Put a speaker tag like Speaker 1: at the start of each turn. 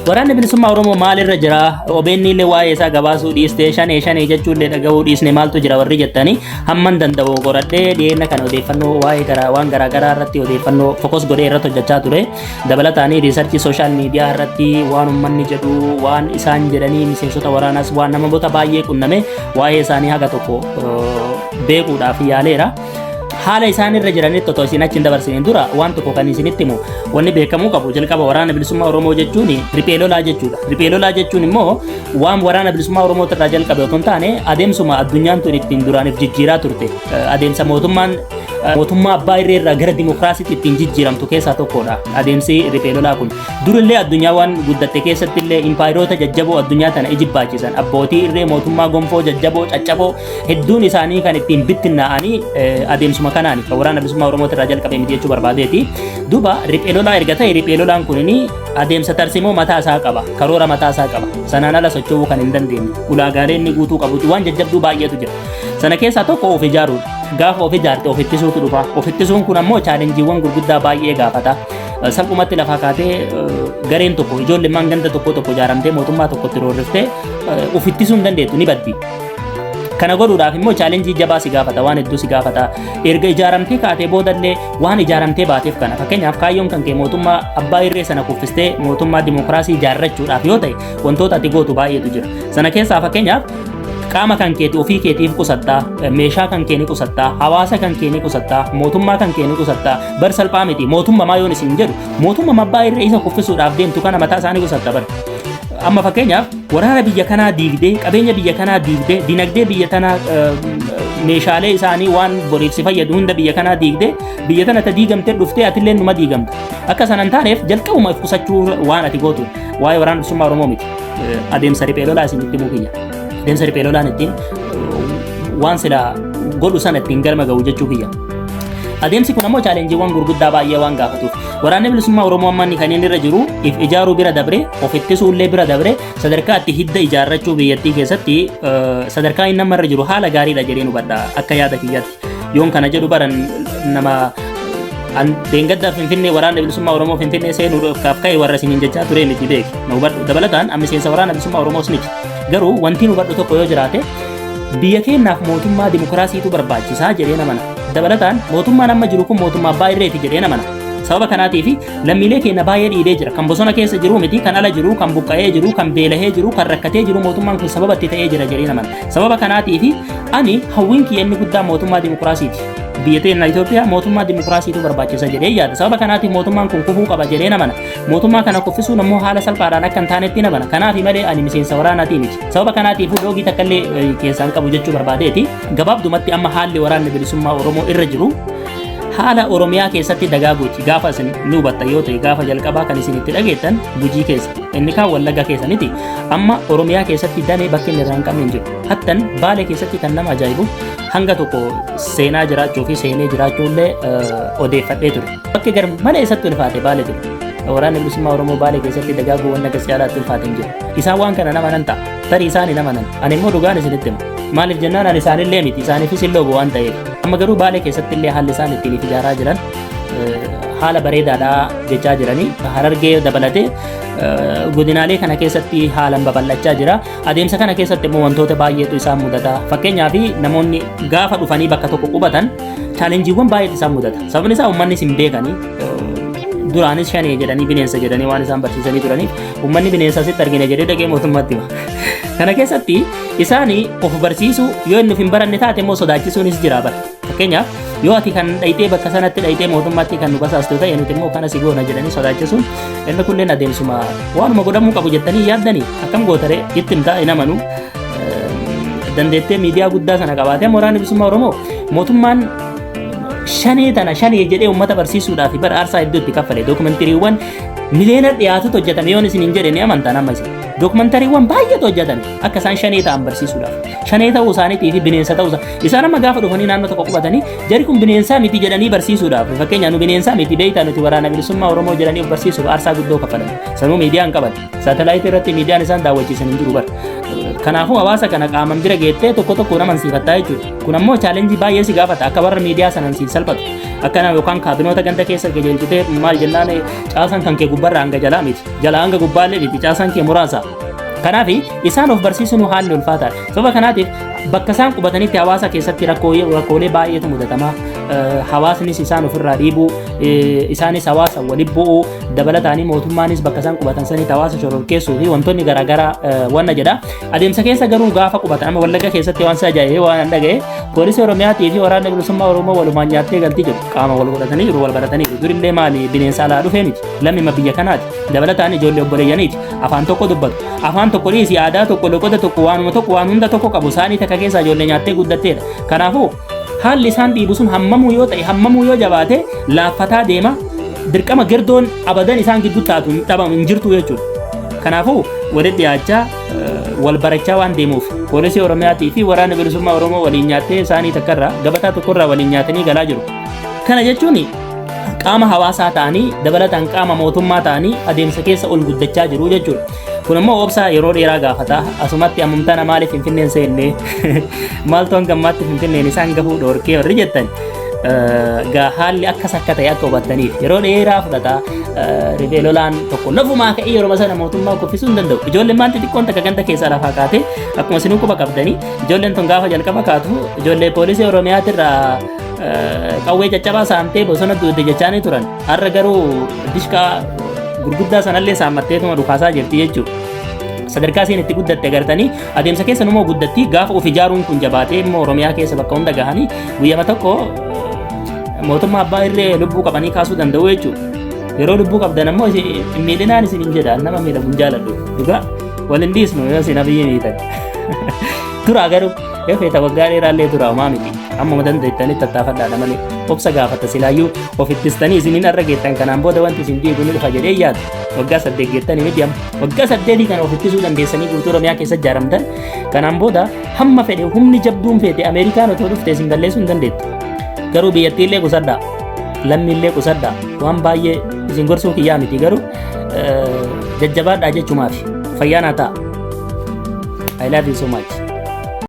Speaker 1: Waraanni bilisummaa Oromoo maalirra jira? OBN illee waa'ee isaa gabaasuu dhiistee, shanee shanee jechuu illee dhaga'uu dhiisne, maaltu jira warri jettanii, hamman danda'u qoradhee dhiyeenya kana odeeffannoo waa'ee gara waan garaagaraa irratti odeeffannoo focus godhee irratti hojjechaa ture. Dabalataanii research social media irratti waan uummanni jedhu, waan isaan jedhanii, miseensota waraanaas waan namoota baay'ee qunname, waa'ee isaanii haga tokko beekuudhaaf yaaleera. Haala isaan irra jiranitti otoo isin achi hin dabarsiniin dura waan tokko kan isinitti himu, wanni beekamuu qabu, jalqaba Waraana Bilisummaa Oromoo jechuun riphee lolaa jechuudha. Riphee lolaa jechuun immoo waan Waraana Bilisummaa Oromoo irraa jalqabe otoo hin taane, adeemsuma addunyaan tun ittiin duraaniif jijjiiraa turte. Adeemsa mootummaan mootummaa abbaa irree irraa gara dimokiraasiitti ittiin jijjiiramtu keessaa tokkodha. Adeemsi riphee lolaa kun durillee addunyaa waan guddatte keessatti illee impaayiroota jajjaboo addunyaa tana ijibbaachisan, abbootii irree mootummaa gonfoo jajjaboo caccaboo hedduun isaanii kan ittiin bittinnaa'anii adeemsuma kanaani, kan Waraana Bilisummaa Oromoo irraa jalqabe miti jechuu barbaadeeti. Duuba riphee lolaa erga ta'e, riphee lolaan kunini adeemsa tarsimoo mataa isaa qaba, karoora mataa isaa qaba. Sanaan ala socho'uu kan hin dandeenye. Ulaagaalee inni guutuu qabutu waan jajjabduu baay'eetu jira. Sana keessaa tokko of ijaaruudha. Gaafa of ijaarte of ittisuutu dhufa. Of ittisuun kun ammoo challengeiiwwan gurguddaa baay'ee gaafata. Salphumatti lafaa kaatee gareen tokko, ijoolleen ganda tokko tokko ijaaramtee mootummaa tokkotti roorriftee of ittisuu hin dandeettu, ni baddi. Kana godhuudhaaf immoo challenge jabaa si gaafata, waan hedduu si gaafata. Erga ijaaramtee kaatee boodallee waan ijaaramtee baateef kana, fakkeenyaaf kaayyoon kan kee mootummaa abbaa irree sana kuffistee mootummaa dimokiraasii ijaarrachuudhaaf yoo ta'e, wantoota ati gootu baay'eetu jira. Sana keessaa fakkeenyaaf qaama kan keeti ofii keetiif qusattaa, meeshaa kan kee ni qusattaa, hawaasa kan kee ni qusattaa, mootummaa kan kee ni qusattaa. Bar salphaa miti. Mootummaa yoon isin jedhu, mootummaa abbaa irree isa kuffisuudhaaf deemtu kana mataa isaanii qusatta bar. Amma fakkeenyaaf waraana biyya kanaa diigdee, qabeenya biyya kanaa diigdee, dinagdee biyya tanaa, meeshaalee isaanii waan boriif si fayyadu hunda biyya kanaa diigdee, biyya tana ta diigamtee dhuftee atillee numa diigamta. Akka sana hin taaneef jalqabuma if qusachuu waan ati gootu. Waa'ee Waraana Bilisummaa Oromoo miti. Adeemsa riphee lolaa isinitti himuu kiyya. Adeemsa riphee lolaan ittiin waan sila godhu sana ittiin galma ga'u jechuu kiyya. Adeemsi kun ammoo challengeiiwwan gurguddaa baay'ee waan gaafatuuf, Waraanni Bilisummaa Oromoo amma inni kan inni irra jiru if ijaaruu bira dabre, of ittisuu illee bira dabre, sadarkaa itti hidda ijaarrachuu biyyattii keessatti sadarkaa inni amma irra jiru haala gaariidha jedheen hubadha akka yaada kiyyaatti. Yoon kana jedhu baran nama deengadda Finfinnee, Waraanni Bilisummaa Oromoo Finfinnee seenuudhaaf ka'e warra isiniin jechaa ture miti, beeki. Na hubadhu. Dabalataan amma miseensa Waraana Bilisummaa Oromoos miti. Garuu wanti nu hubadhu tokko yoo jiraate, biyya keenyaaf mootummaa dimokiraasiitu barbaachisaa jedhee amana. Dabalataan mootummaan amma jiru kun mootummaa abbaa irreeti jedhee amana. Sababa kanaatiif lammiilee keenya baay'ee dhiibee jira. Kan bosona keessa jiru miti, kan ala jiru, kan buqqa'ee jiru, kan beelahee jiru, kan rakkatee jiru mootummaan kun sababa itti ta'ee jira jedhee amana. Sababa kanaatiif ani hawwiin kiyya inni guddaa mootummaa dimokiraasiiti. Biyya teenya Itoophiyaa mootummaa dimokiraasiitu barbaachisa jedhee yaada. Sababa kanaatiif mootummaan kun kufuu qaba jedhee amana. Mootummaa kana kuffisuun ammoo haala salphaadhaan akka hin taanetti amana. Kanaaf malee ani miseensa waraanaatii miti. Sababa kanaatiif loogii takka illee keessaan qabu jechuu barbaadeeti. Gabaabdumatti amma haalli Waraanni Bilisummaa Oromoo irra jiru haala Oromiyaa keessatti dagaaguuti. Gaafa isin ni hubatta yoo ta'e, gaafa jalqabaa kan isin itti dhageettan Gujii keessa. Inni kaan Wallagga keessa miti. Amma Oromiyaa keessatti damee bakki inni irraa hin qabne hin jiru. Hattan Baalee keessatti kan nama ajaa'ibu hanga tokko seenaa jiraachuu fi seenee jiraachuu illee odeeffadhee ture. Bakki gar malee isatti ulfaate Baalee ture. Waraanni Bilisummaa Oromoo Baalee keessatti dagaaguu wanna akkas caalaatti ulfaate hin jiru. Isaan waan kana nama nan ta'a. Tarii isaan hin amanan. Ani immoo dhugaan isinitti hima. Maaliif jennaan, ani isaanillee miti, isaaniifis hin loogu waan ta'eef. Amma garuu Baalee keessatti illee haalli isaan ittiin if ijaaraa jiran haala bareedaadha jechaa jiranii, Harargee dabalatee godinaalee kana keessatti haalaan babal'achaa jira. Adeemsa kana keessatti immoo wantoota baay'eetu isaan mudata. Fakkeenyaaf namoonni gaafa dhufanii bakka tokko qubatan challengeiiwwan baay'eetu isaan mudata. Sababni isaa uummanni hin beekanii, duraanis shanee jedhanii, bineensa jedhanii waan isaan barsiisanii turaniif, uummanni bineensa asitti argina jedhee dhaqee mootummaatti hima. Kana keessatti isaanii of barsiisuu, yoo inni of hin baranne taate immoo sodaachisuunis jira bara. Fakkeenyaaf yoo ati kan dhayitee bakka sanatti dhayitee mootummaatti kan nu basaastu ta'e, nuti immoo kana si goona jedhanii sodaachisuun, inni kunneen adeemsuma waanuma godhamuu qabu jettanii yaaddanii akkam gootaree itti himtaa hin amanu. Dandeettee miidiyaa guddaa sana qabaatee Waraanni Bilisummaa Oromoo mootummaan shanee tana shanee jedhee uummata barsiisuudhaaf bara aarsaa hedduu itti kaffale. Dookumentariiwwan miliyoona dhiyaatutu hojjetame yoon isin hin jedhe ni amantan amma isin. Dookumentariiwwan baay'eetu hojjetame akka isaan shanee ta'an barsiisuudhaaf. Shanee ta'uu isaaniitii fi bineensa ta'uu isaa. Isaan amma gaafa dhufanii naannoo tokko qubatanii jari kun bineensaa miti jedhanii barsiisuudhaaf, fakkeenyaaf nu bineensaa miti beektaa, nuti Waraana Bilisummaa Oromoo jedhanii of barsiisuuf aarsaa guddoo kaffalan. Sanuu miidiyaa hin qaban. Saatalaayitii irratti miidiyaan isaan daawwachiisan hin jiru bara. Kanaafuu hawaasa kana qaaman bira geettee tokko tokko amansiifattaa jechuudha. Kun ammoo challenge baay'ee si gaafata, akka warra miidiyaa sanaan siif salphatu. Akkana yookaan kaabinoota ganda keessa qajeelchitee maal jennaan, caasaan kan kee gubbarraa hanga jalaa miti. Jalaa hanga gubbaallee miti, caasaan kee muraasa. Kanaaf isaan of barsiisuun haalli ulfaataadha. Sababa kanaatiif bakka isaan qubatanitti hawaasa keessatti rakkoolee baay'eetu mudatama. Hawaasnis isaan ofirraa dhiibuu, isaanis hawaasa waliin bu'uu, dabalataanii mootummaanis bakka isaan qubatan sanitti hawaasa shororkeessuu fi wantoonni garaagaraa wanna jedha. Adeemsa keessa garuu gaafa qubatan, amma Wallagga keessatti waan isa ajaa'ibee waan an dhaga'e, poolisii Oromiyaatii fi waraanni bilisummaa Oromoo walumaan nyaattee galtii jiru. Qaama wal godhatanii jiru, wal baratanii jiru. Durillee maali, bineensa alaa dhufee miti. Lammima biyya kanaati. Dabalataan ijoollee obboleeyyaniiti. Afaan tokko dubbatu. Afaan tokko dhiisi, aadaa tokko, loqoda tokko, waanuma tokko, waan hunda tokko qabu. Isaanii takka keessaa ijoollee nyaattee guddatteedha. Kanaafuu haalli isaan dhiibu sun hammamuu yoo ta'e, hammamuu yoo jabaate, laaffataa deema. Dirqama girdoon abadan isaan gidduu taatu hin dhabamu, hin jirtu jechuudha. Kanaafuu walitti dhiyaachaa, wal barachaa waan deemuuf, poolisii Oromiyaatii fi waraana bilisummaa Oromoo waliin nyaattee, isaanii takkarraa, gabataa tokkorraa waliin nyaatanii galaa jiru. Kana jechuun qaama hawaasaa ta'anii, dabalataan qaama mootummaa ta'anii adeemsa keessa ol guddachaa jiru jechuudha. Kun immoo obsa yeroo dheeraa gaafata. Asumatti ammamtana maaliif Finfinneen seenne, maaltu hanga ammaatti Finfinneen isaan gahuu dhoorkee warri jettan, gaa haalli akkas akka ta'e akka hubattaniif, yeroo dheeraa fudhata. Riphee lolaan tokko lafumaa ka'ee yeroo sana mootummaa kuffisuu hin danda'u. Ijoolleen maanti xiqqoon takka ganda keessaa lafaa kaate, akkuma isinuu quba qabdanii, ijoolleen tun gaafa jalqaba kaatu ijoollee poolisii Oromiyaatirraa qawwee caccabaa saamtee bosona duute jechaanii turan. Har'a garuu dishqaa gurguddaa sanallee saammatteetuma dhukaasaa jirti jechuudha. Sadarkaa isheen itti guddatte agartanii, adeemsa keessa immoo guddatti. Gaafa of ijaaruun kun jabaatee immoo Oromiyaa keessa bakka hunda gahanii, guyyama tokko mootummaa abbaa irree lubbuu qabanii kaasuu danda'u jechuudha. Yeroo lubbuu qabdan ammoo hin miidhinaan isin hin jedha, nama miidhamu hin jaaladhu. Dhugaa wal hin dhiisnu yoo isin Abiyyi miitan. Tura garuu, yoo feeta waggaa dheeraallee tura, homaa miti. Ammuma dandeettanitti tattaafadhaadha malee, obsa gaafata. Silaayyuu of ittistanii isiniin har'a geettan, kanaan booda wanti isin diigu ni dhufa jedhee yaadu. Waggaa 8 geettanii miti amma. Waggaa 8 kana of ittisuu dandeessanii guutuu Oromiyaa keessa ijaaramtan. Kanaan booda hamma fedhe humni jabduun feete Ameerikaan otoo dhufte isin balleessuu hin dandeettu. Garuu biyyattiillee qusadhaa. Lammiillee qusadhaa. Waan baay'ee isin gorsuu kiyyaa miti, garuu jajjabaadhaa jechumaaf. Fayyaa naa ta'a. I love you so much.